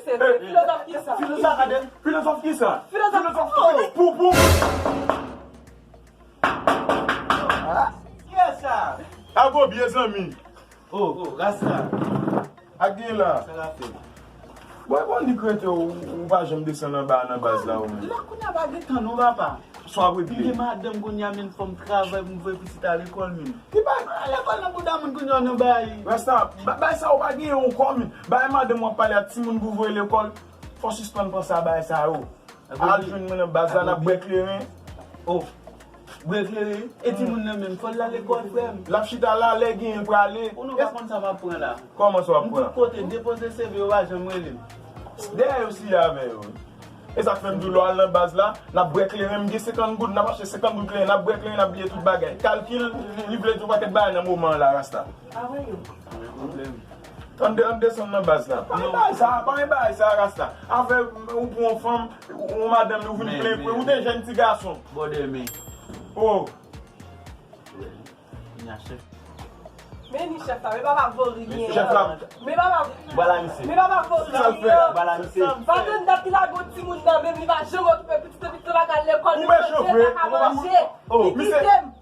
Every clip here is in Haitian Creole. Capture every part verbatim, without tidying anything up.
Se vre, filozòf ki sa? Filozòf, gade, filozòf ki sa? Filozòf, filozòf, oh! Poupou! Kiyès sa? Ago, byen zanmi. Oh, oh, Rasta. Ak gen la. Sa la fè? Bon, bon, li krete ou, ou pa janm desann anba nan baz la, ou menm. La kounye a pa gen tan non, papa. Swa regle. M gen madanm kounye a, men fò m travay pou m voye pitit la lekòl, men. Li pa lekòl nan bouda moun kounye a, non, bay. Rasta, ba-, bay sa ou pa gen yon kò, men. Bay madanm w ap pale a timoun pou voye lekòl. Fò sispann panse a bagay sa yo. Al jwenn mwen nan baz la, n ap bwè kleren. Oh. Bwè kleren? E timoun nan menm, fò l al lekòl, frè m. L ap chita la, lè genyen l prale. Ou nou pa konn sa m ap pran la. Kòman sa w ap pran? M tout kote, depoze C V yo pa janm rele m. Dèyè yo siye avè yo. E sa k fè m di w lè w al nan baz la, n ap bwè kleren, m gen senkant goud, n ap achte senkant goud kleren, n ap bwè kleren, n ap bliye tout bagay. Kalkil, li vle di yon pakèt bagay nan moman an la, Rasta. Ann de-, ann desann nan baz la. Pa gen bagay sa, pa gen bagay sa, Rasta. Afè ou pran yon fanm, yon madanm, ou vin plen pre, ou te jèn ti gason. Bòdè men. Oh. Men ni chèf la, men papa Vori gen. Chèf la. Men papa. Bala misye. Men papa Vori gen. Bala misye. Pandan dat li lage yon timoun nan, men li pa janm okipe pitit li, pitit li pa ka al lekòl. Ou mechan vre. Li kite m.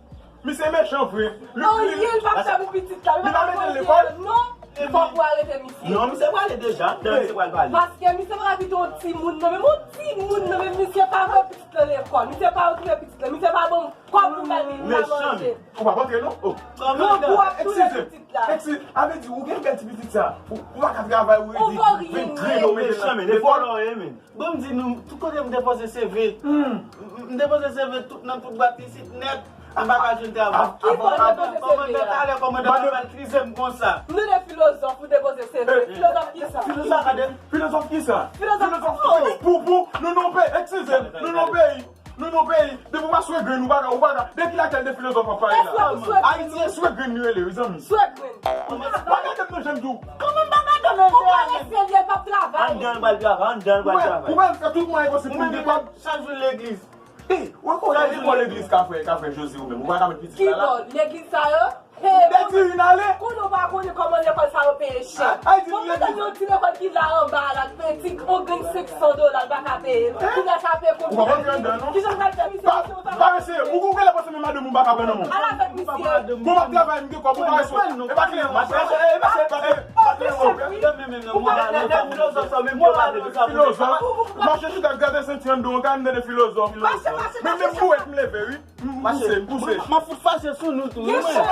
Misye mechan vre. Anyen l pa fè pou pitit la. Li pa mete l lekòl. Non. Fòk ou arete misye. Non, misye prale deja. Misye pral pale. Paske misye pa ka kite yon timoun nan, men yon timoun nan, men misye pa voye pitit lan lekòl. Misye pa okipe pitit lan. Misye pa ban m kòb pou m bay pitit la manje. Ou pa antre non? Oh. Grangou ap touye pitit la. Eskize. Avè di, ou gen bèl ti pitit sa. Ou, ou pa ka travay, ou redi. Vin grenn ou mete nan. Bon, m di nou, tout kote m depoze C V. M, m depoze C V tout, nan tout bwat isit nèt. M pa ka jwenn travay. Ki bò depoze C V a? Kòmandan talè, kòmandan pa maltrize m konsa. M tande filozòf ou depoze C V. Filozòf ki sa? Filozòf, gade, filozòf ki sa? Filozòf, oh! Poupou, nou nan peyi, eskize, nou nan peyi. Nou nan peyi, depi w pa swe grenn, ou pa ka, ou pa ka. De kilakèl de filozòf w ap pale la? Ayiti e swe grenn li rele, wi, zanmi. Swe grenn. Pa gade m nan je m di w. Kòman m pa gade w nan je a? Ou pale serye, l p ap travay. Anndan l pral travay, anndan l pral travay. Ou menm fè tout mwayen posib pou m gen kòb. Chak jou legliz. Ou wè kò legliz ka fè, ka fè Jose ou menm. Ou pa ka met pitit la la. Ki bò? Legliz sa yo? Dèti vin ale. Konnen w pa konnen kòman lekòl sa yo peye chè. Fòk nou tann yon ti lekòl ki la anba la, ki peye ti yon grenn senk san dola, l pa ka peye. Kounye a sa peye konbyen? Kijan l pral fè misye? Pa eseye. Ou, ou genlè panse menm madanm ou pa ka pran nan men w. Al avèk misye. Bon, m ap travay, m gen kòb, ou pa eseye. E pa kleren, mache, mache, mache, mache. Filozòf. Mache chita gade senti anndan w, gade de filozòf. Men, men bouwèt m leve, wi. M pouse, m pouse. M ap fout fache sou nou tou. Gen chan,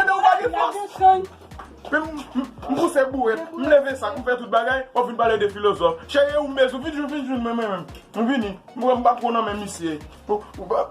gen chan. Men m, m, m pouse bouwèt, m leve sak, m fè tout bagay, w ap vin pale de filozòf. Cheri, ou mezi, ou vin jwenn, vin jwenn mwen, mwen menm. M vini, m pran, m pa pran nan men misye. Ou, ou pa,